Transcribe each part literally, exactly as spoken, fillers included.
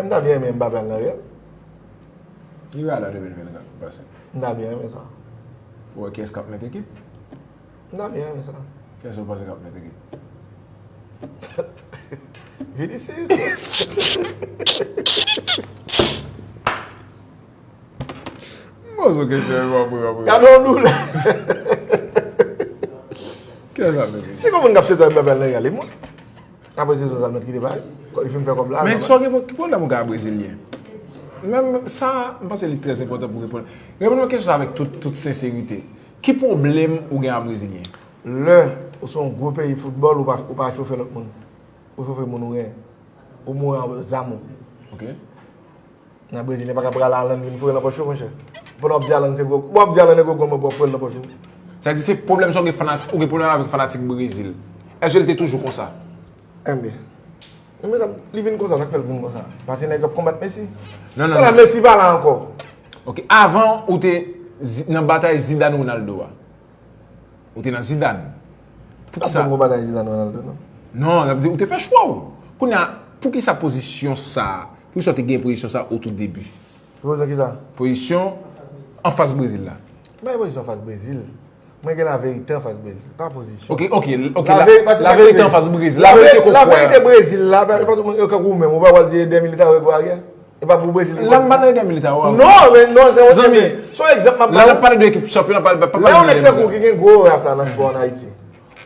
M ta byen renmen Mbappé al nan Real. Li Real an de mil vennkat pase. M ta byen renmen sa. Ou wè kiyès k ap met ekip? M ta byen renmen sa. Kiyès ou panse k ap met ekip? Vinicius. M poze w kesyon epi w ap reponn. Gade yon doulè. Kiyès k ap met ekip? Si gon moun k ap swete Mbappé al nan Real, e mwen. Apre sezon sa l mèt kite Paris. Kò li fin fè kòb la. Men sa w gen ki pwoblèm ou gen ak brezilyen? Menm sa, m panse li trè enpòtan pou reponn. Reponn mwen kesyon sa avèk tout, tout senserite. Ki pwoblèm ou gen ak brezilyen? Lè ou se yon gwo peyi foutbòl, ou pa, ou pa chofe lòt moun. Ou chofe moun ou renyen. Ou mouri an zam ou. Ok. Nan Brezil, nèg pa ka pral Haaland vin foure nan pòch ou, monchè. Pandan w ap di Haaland se gwo, w ap di Haaland e gwo granmoun pou w ap foure l nan pòch ou. Sa vle di se pwoblèm sa w gen fanatik, ou gen pwoblèm avèk fanatik Brezil. Èske l te toujou konsa? Enben, li vin konsa, sa k fè l vin konsa? Paske nèg ap konbat Messi. Non, non, non. Messi pa la ankò. Ok, avan ou te nan batay Zidane Ronaldo a. Ou te nan Zidane. Poukisa? Ap fè batay Zidane Ronaldo non. Non, n ap di ou te fè chwa w. Kounye a, poukisa pozisyon sa a? Poukisa w te gen pozisyon sa a o tou debi? Pozisyon kisa? Pozisyon anfas Brezil la. M pa gen pozisyon anfas Brezil. Mwen gen laverite anfas Brezil. Pa pozisyon. Ok, ok, ok. Laverite anfas Brezil. Laverite kòkòy. Laverite Brezil la, e pa tout moun yo kankou ou menm. Ou pa pral di Eder Militao e gwo aryè? E pa pou Brezil li pral di sa. La m pa nan Eder Militao a. Non, men non, se yon zanmi. Se yon egzanp m ap ba w. Lè n ap pale de ekip chanpyon, n ap pale pa pale de Eder Militao. Lè yon nèg tankou w ki gen gwo ora sa nan spò ann Ayiti.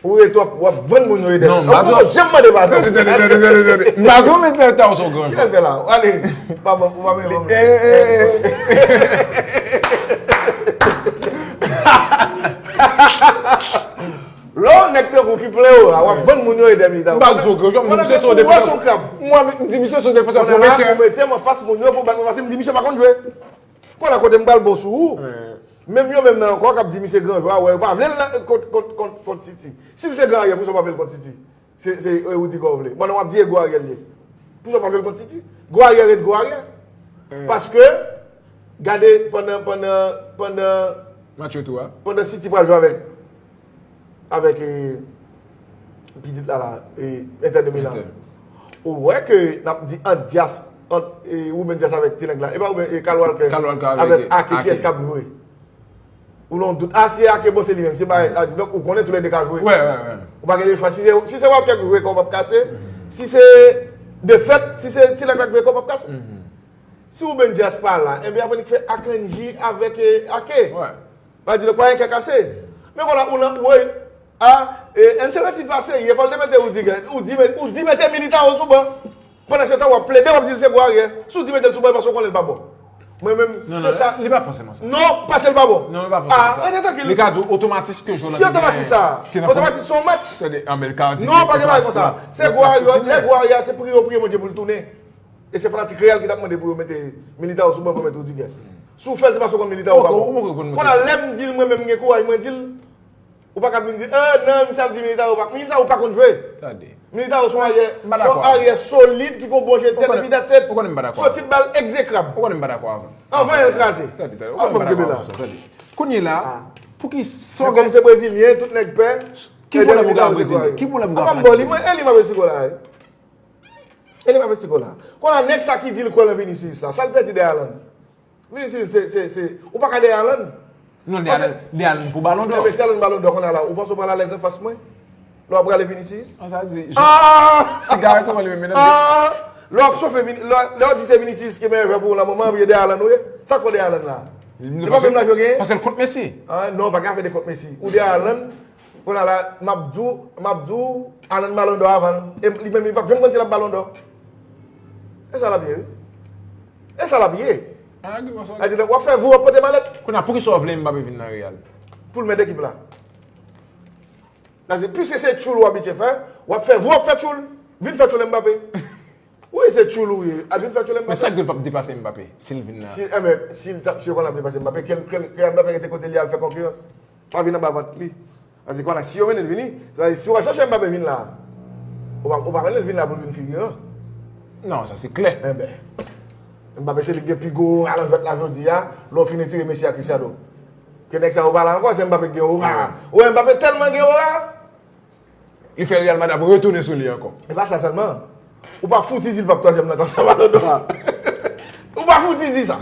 Ou rete w ap, w ap vann moun yo Eder. Non, m pa di w. Ou poko janm mande padon. Tande, tande, tande, tande, tande. M pa di w Eder Militao se yon gran jwè. Kisa l fè la? Ale. Pa bon, ou pa menm bon. Lè yon nèg tankou w ki plen ora, w ap vann moun yo Eder Militao. M pa di w gran jwè, m di misye se yon defansè. Mwen, m di misye se yon defansè pwometè. Ou mete m anfas moun yo pou w bat mwen, paske m di misye pa konn jwe. Kounye a kote m pral bon sou ou. Menm yo menm nan ankò k ap di misye gran jwè a, wè, yo pa vle l nan, kont, kont, kont, kont City. Si l se gran aryè, poukisa w pa vle l kont City? Se, se, e, Rudiger w vle. Pandan w ap di e gwo aryè l ye. Poukisa w pa vle l kont City? Gwo aryè ret gwo aryè. Paske, gade, pandan, pandan, pandan, Match retou a. Pandan City pral jwe avèk, avèk, e, pitit la la, e, Inter de Milan. Ou wè ke n ap di ant Dias, ant, e, Ruben Dias avèk ti nèg la. E pa Ruben, e, Kyle Walker. Kyle Walker avèk, avèk Ake, kiyès k ap jwe? Ou nan dout. A, si e Ake, bon, se li menm. Se bagay, sa di, donk, ou konnen toulède ka jwe. Wè, wè, wè. Ou pa gen lechwa. Si se, si se Walker ki jwe, kò w p ap kase. Si se defèt, si se ti nèg la k jwe, kò w p ap kase. Si Ruben Dias pa la, enben, apre li k fè Akanji avèk, e, Ake. Wè. Pa di, donk, pa gen kè kase. Men kounye a, ou nan, woy, a, e, Ancelotti pa serye, fò l te mete Rudiger. Ou di, ou di mete Militao sou ban. Pandan se tan, w ap plede, w ap di l se gwo aryè. Si w di mete l sou ban, e paske w konnen l pa bon. Mwen menm, se sa. Li pa fòseman sa. Non, paske l pa bon. Non, li pa fòseman sa. A, rete trankil. Li ka di w otomatis ke jwè la te genyen. Ki otomatis sa? Otomatis se yon match. Tande, anben, li ka di otomatis la. Non, pa gen bagay konsa. Se gwo aryè, lè gwo aryè, se priye w priye Bondye pou l tounen. E se fanatik Real ki t ap mande pou yo mete Militao sou ban pou yo mete Rudiger. Si w fè l, se paske w konn Militao pa bon. Kounye a, lè m di l, mwen menm, m gen kouraj, mwen di l, ou pa ka vin di, ah, non, misye ap di Militao pa, Militao pa konn jwe. Militao se yon aryè, se yon aryè solid ki gon bon je tèt epi that's it. Soti bal egzekrab. Ou konnen m pa dakò avè w. Anvan l kraze. Tande, tande. Ou konnen m pa dakò avè w sou sa, tande. Kounye la, pouki sa w gen. Men kòm se brezilyen, tout nèg pè. Ki pwoblèm ou gen ak brezilyen? Ki pwoblèm ou gen ak brezilyen? Apa m ba w li, mwen, e li m ap esiko la, e. E li m ap esiko la. Kounye a, nèg sa ki di l kwè nan Vinicius la, sa l pèdi dèyè Haaland? Vinicius, se, se, se, ou pa ka dèyè Haaland. Non, dèyè Haaland, dèyè Haaland pou Ballon d'Or. Enben, si Haaland Ballon d'Or kounye a la, ou panse w pral alèz anfas mwen? Lè w ap prale Vinicius? An sa di, sigarèt ou pran li menm, men nan. Lè w ap chofe Vini, lè, lè w di se Vinicius ki meyè jwè pou ou nan moman an, epi e dèyè Haaland ou ye? Sa k fè w dèyye Haaland la? E pa menm laj yo genyen? Paske l kont Messi. Ah, non, pa gen afè de kont Messi. Ou dèyye Haaland, kounye a la, m ap di w, m ap di w, Haaland Ballon d'Or avan l. E li menm, li p ap janm konn si l ap Ballon d'Or. E sa l ap ye, wi. E sa l ap ye. Sa di, w ap fè vou, w ap pote malèt. Kounye a, poukisa w vle Mbappé vin nan Real? Pou l mèt ekip la. Sa di, piske se tchoul w abitye fè, w ap fè vou, w ap fè tchoul. Vin fè tchoul Mbappé. Wi, se tchoul ou ye. Al vin fè tchoul Mbappé. Men sa k di l p ap deplase Mbappé, si l vin la? Si, enben, si l t ap, si yo konn ap deplase Mbappé, ke, ke, ke Mbappé rete kote l ye, al fè konkirans. Pa vin anba vant li. Paske kounye a, si yo mennen l vini, sa vle di, si w al chèche Mbappé vin la, ou pa, ou pa mennen l vin la pou l vin figiran. Non, sa se klè. Enben, Mbappé se li k gen pi gwo ora nan jwèt la jodi a, lè w fin retire Messi ak Cristiano. Ke nèg sa yo pa la ankò, se Mbappé k gen ora. Ou wè Mbappé tèlman gen ora. Li fè Real Madrid ap retounen sou li ankò. E pa sa sèlman. Ou pa fouti di l p ap twazyèm nan klasman Ballon d'Or a. pa fouti di sa.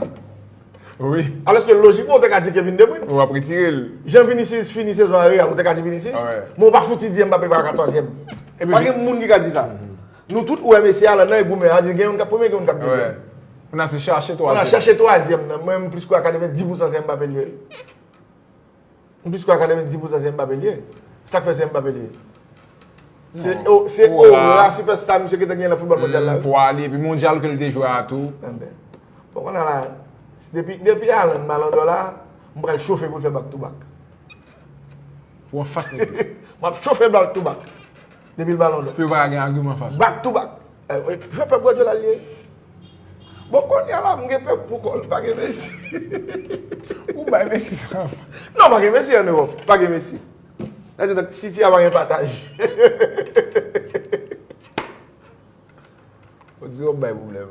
Wi. Alòske lojikman, ou te ka di Kevin De Bruyne. Ou ap retire l. Jan Vinicius fini sezon an Real, ou te ka di Vinicius. Ah ouais. Men ou pa fouti di Mbappé pa ka twazyèm. Epi Pa gen moun ki ka di sa. Nou tout, ou wè Messi, Haaland nan, e goumen a, di gen youn k ap premye, gen youn k ap dezyèm. Ou nan se chache Ou nan twazyèm. Chache twazyèm nan, mwen m plis kwè a katrevenndis pousan se Mbappé l ye. M plis kwè a katrevenndis pousan se Mbappé l ye. Sa k fè se Mbappé l ye. Se o- se Ora. Ora, sipèsta misye ki te gen nan foutbòl mondyal la. Pou ale, epi mondyal ke l te jwe a tou. Enben. Bon, konnen la, depi, depi Haaland Ballon d'Or la, m pral chofe pou l fè back to back. Ou anfas nèg yo. M ap chofe back to back. Depi l Ballon d'Or. Pou yo pa gen agiman fas. Back to back. Eh, eh, jwè Pep Guardiola l ye. Bon, kounye a la, m gen Pep pou kò l, pa gen Messi. Ou bay Messi sa. Non, pa gen Messi an Ewòp. Pa gen Messi. Sa di, donk, City a pa gen pataj. Ou di w bay pwoblèm.